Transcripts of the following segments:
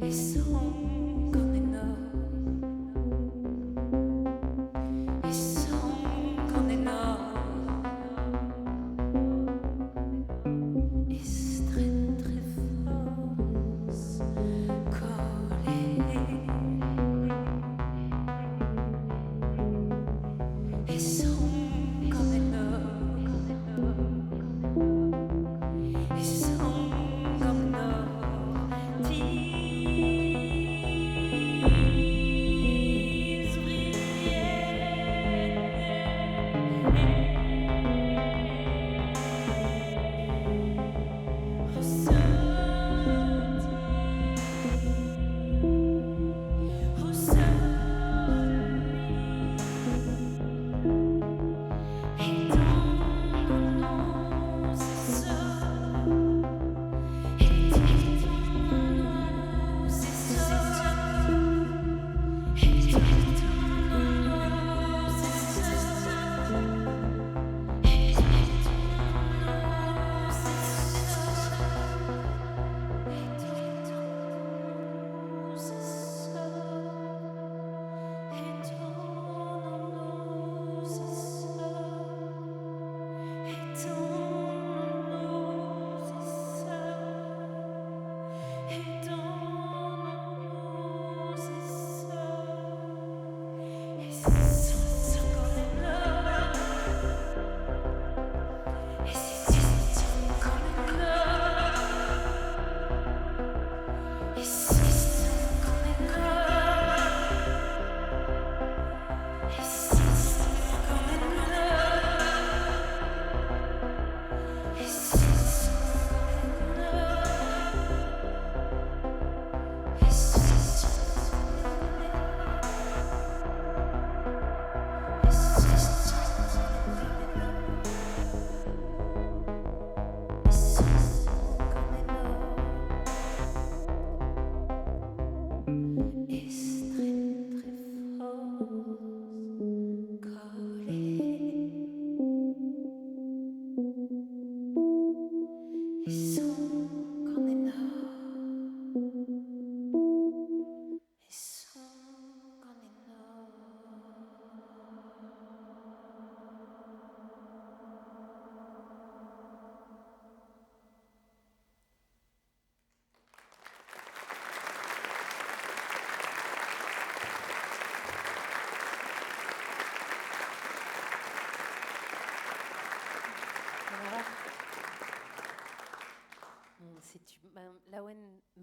Son gant enor.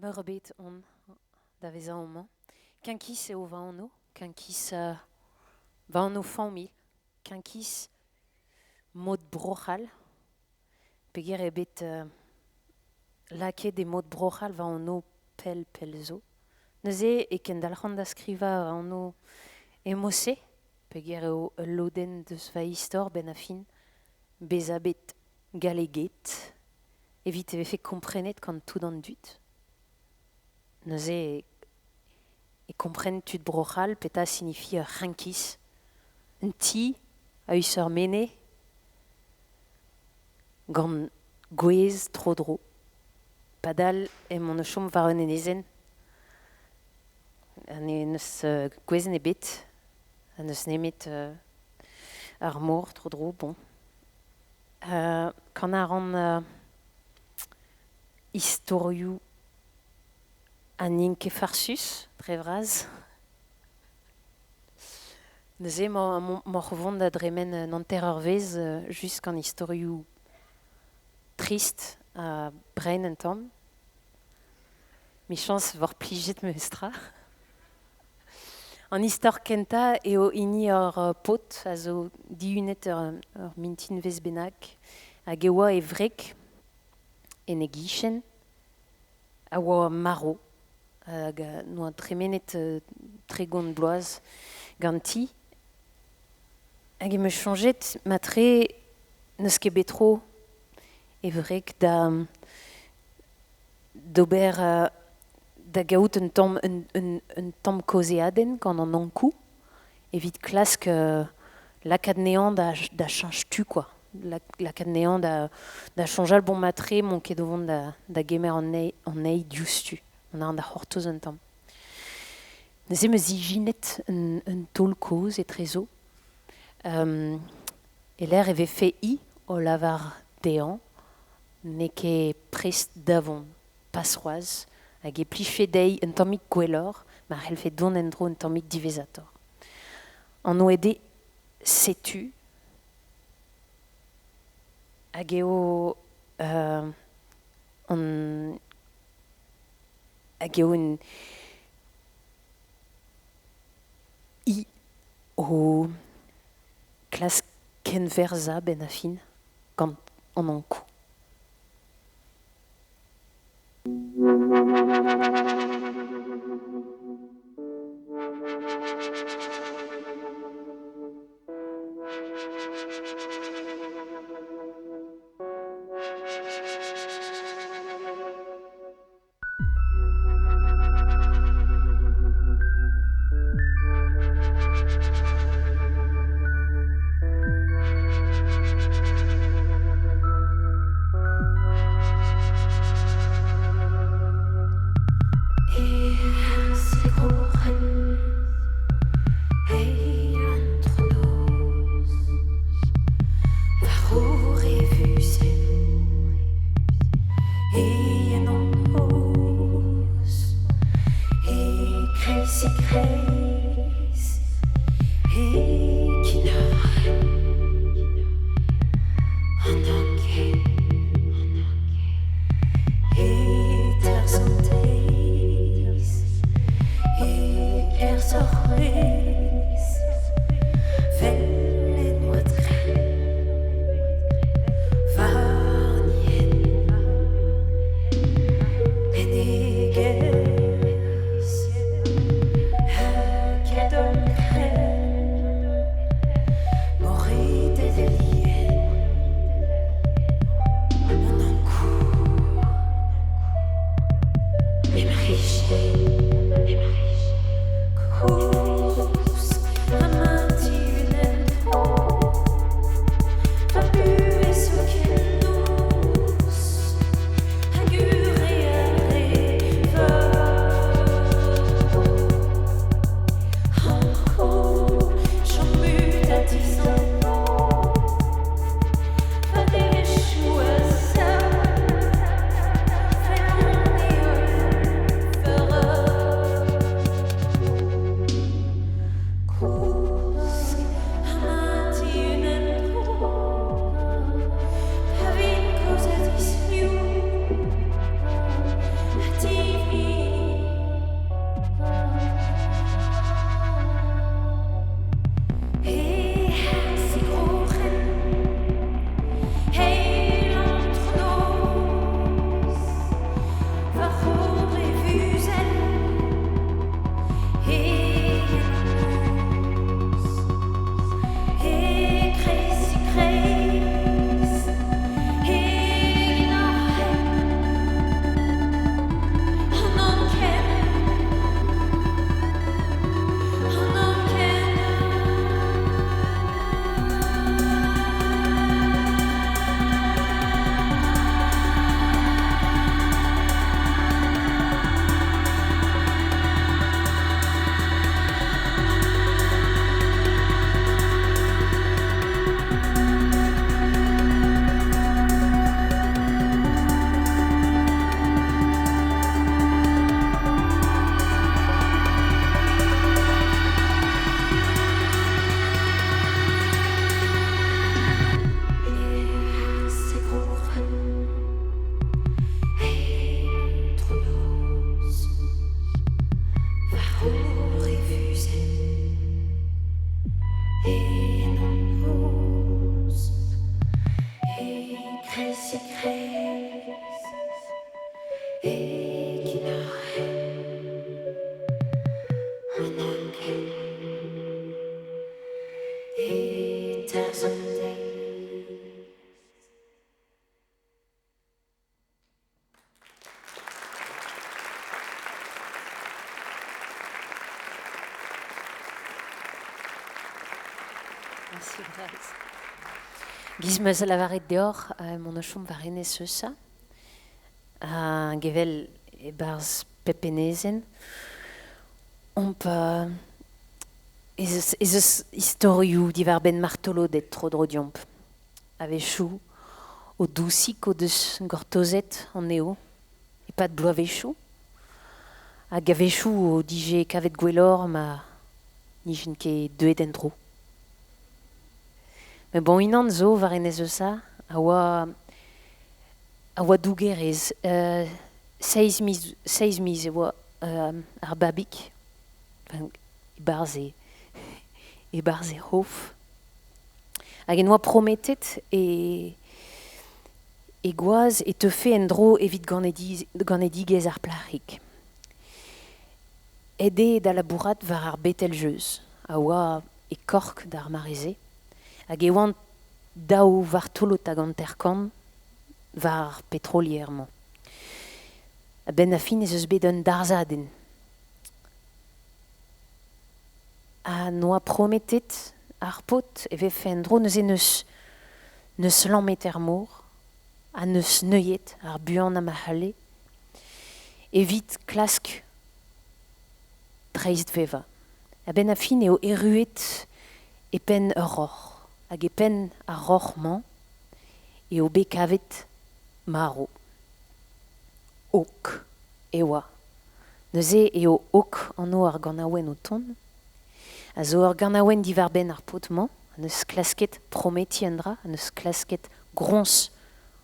Meurbet on da vezañ amañ. Kenkis eo va anv, kenkis va anv familh, kenkis mod Bro-C'hall. Peger eo bet lakaet e mod Bro-C'hall va anv pell pell zo. Neuze e kendalc'han da skrivañ va anv e mod-se, peger eo ul lodenn deus va istor 'benn ar fin bezañ bet galleget evit e vefe komprenet gant tout an dud. Neuze e kompren tud Bro-C'hall petra sinifi ur c'henkiz. Un ti a-us ur menez gant gwez tro-dro. Padal emaon o chom war un enezenn ha n'eus gwezenn ebet, ha n'eus nemet ar mor tro-dro, bon. Kanañ a ran istorioù ha n'int ket farsus dre vras. Neuze emaoc'h o vont da dremen un hanter-eurvezh just gant istorioù trist ha brein un tamm. Michañs e voc'h plijet memestra. An istor kentañ eo hini ur paotr a zo dihunet ur mintinvezh bennak hag e oa e wreg en e gichen a oa marv hag n'oa tremenet 30 bloaz ganti. Hag em eus soñjet matre n'eus ket bet tro e wreg da d'ober da gaout un tamm un tamm kaozeadenn gant an Ankoù evit klask lakaat anezhañ da cheñch tu quoi. Lakaat anezhañ da soñjal bon matre m'on ket o vont da gemer anezhi diouzhtu. On a da c'hortoz un tamm. Neuze 'm eus ijinet un taol-kozh etrezo. E-lec'h e vefe hi o lavar dezhañ n'eo ket prest da vont, pas c'hoazh, hag e plijfe dezhi un tammig gwelloc'h ma c'hellfe dont en-dro un tammig diwezhatoc'h. An oed eo setu hag eo an hag eo un i o klask kenverzañ 'benn ar fin gant an Ankoù. En an noz, e-kreiz-e-kreiz, e-ginar an anken, e-tarzh an deiz. Merci bras. Giz 'm eus lavaret deoc'h emaon o chom war enez Eusa, hag evel e-barzh pep enezenn omp ez eus istorioù diwar-benn martoloded tro-dro deomp. A-wechoù o dousig o deus gortozet anezho e-pad bloavezhioù, hag a-wechoù o dije kavet gwelloc'h ma n'ijent ket deuet en-dro. Met bon, unan zo war enez Eusa a oa a oa dougerez. Seizh miz, seizh miz e oa ar babig e-barzh e, e-barzh e c'hof. Hag en doa prometet e, e gwaz e teufe en-dro evit ganedigezh ar plac'hig. Aet eo da labourat war ar Betelgeuse, a oa e Cork d'ar mare-se. Hag e oant daou vartolod hag hanter-kant war ar petrolier-mañ. A-benn ar fin ez eus bet un darzhadenn. Ha 'noa prometet ar paotr e vefe en-dro neuze 'neus 'neus lammet er mor ha 'neus neuiet ar buanañ ma c'halle evit klask dreistvevañ. A-benn ar fin eo erruet e penn ur roc'h hag e penn ar roc'h-mañ eo bet kavet marv. Ok e oa. Neuze eo Ok anv ar ganaouenn o tont, a zo ur ganaouenn diwar-benn ar paotr-mañ, en deus klasket prometiñ un dra, en deus klasket groñs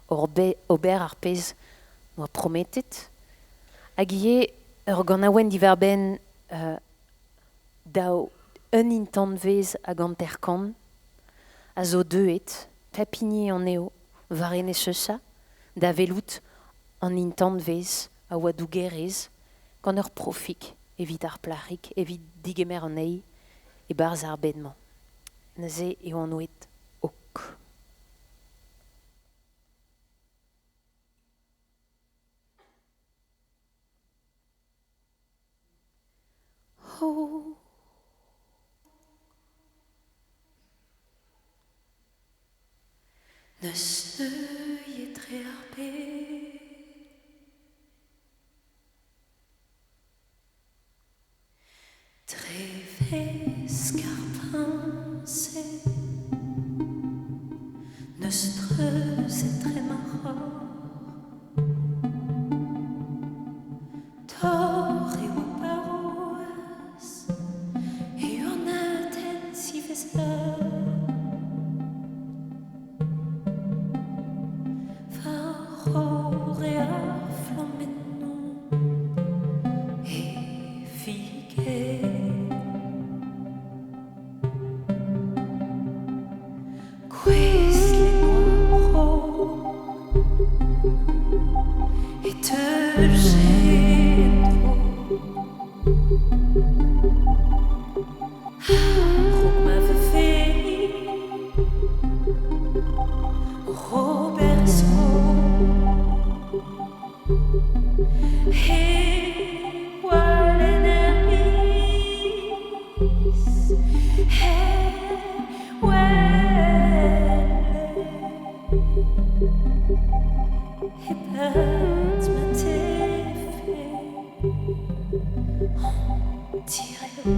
ober ar pezh 'noa prometet, hag ivez ur ganaouenn diwar-benn daou un intañvez hag hanter-kant a zo deuet, pep hini anezho, war enez Eusa, da welout an intañvez a oa dougerez gant ur profig evit ar plac'hig, evit digemer anezhi e-barzh ar bed-mañ. Neuze eo anvet Ok. Oh. N'eus neuiet dre ar bed. Dre vesk ar peñse n'eus treuzet dre ma c'horf. Torr eo paouez e anadenn ziwezhañ. War-c'horre ar flammennoù e fige. Gouestlet war-raok e teuje en-dro. A-raok ma vefe oc'h ober e zro. He walenn er biz, he wele. E-pad ma tefe an tirello.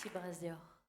Mersi bras deoc'h.